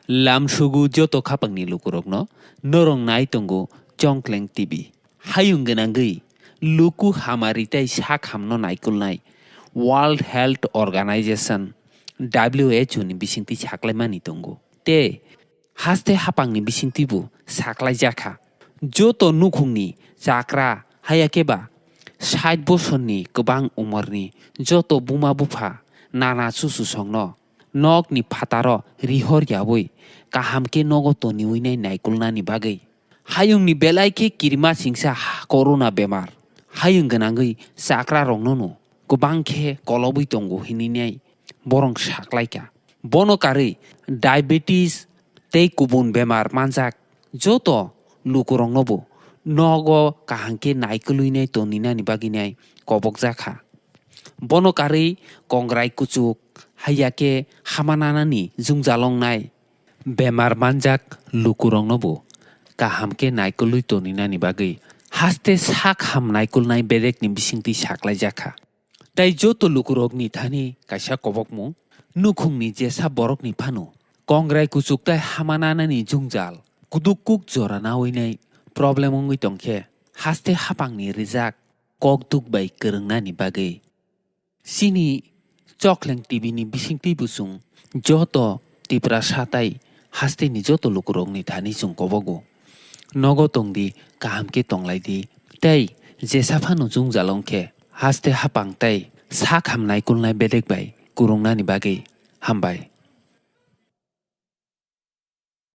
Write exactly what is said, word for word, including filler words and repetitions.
Lamsugu joto khapangni lukurokno norok nai tongo Chongkleng T V. Hayung gwnangwi luku hamari tei sak hamno naikolnai World Health Organization, W H O ni bisingtwi saklaimani tongo. Tei haste hapangni bisingtwibo saklaijakha. Joto nukhungni chakra hayakhe ba sait bosorni kwbang umorni joto buma bupha nana chuchusongno nokni phataro rihor yaui kaham khe nogo toniuinai naikolnani bagwi. Hayungni belai khe kirima singsa ha-, corona bemar. Hayung gwnangwi chakraroknono kwbang khe kolobwi tongo hininai borong saklaikha. Bono karwi diabetes tei kubun bemar manjak joto lukuroknobo nogo kaham khe naikolwinai toninani bagwinai kobokjakha. Bono karwi kongrai kuchuk, haiya khe hama nanani jwngjal wngnai bemar manjak lukuroknobo kaham khe naikolwi toninani bagwi haste sak ham naikolnai bedekni bisingtwi saklaijakha. Tei joto lukurokni thani kaisa kobokmung, nukhungni jesa borokni phano kongrai kuchuk tei hama nanani jwngjal kuduk kuk jora nawinai problem wngwi tongkhe haste hapangni rijak kokduk bai kwrwngnani bagwi. Chini Chokhleng T V ni bisingtwibo chwng joto Tiprasa tei hasteni joto lukurokni thani chwng kobogo. Nogo tongdi, kaham khe tonglaidi, tei jesa phano jwngjal wngkhe haste hapang tei sak ham naikolnai bedek bai kwrwngnani bagwi hambai.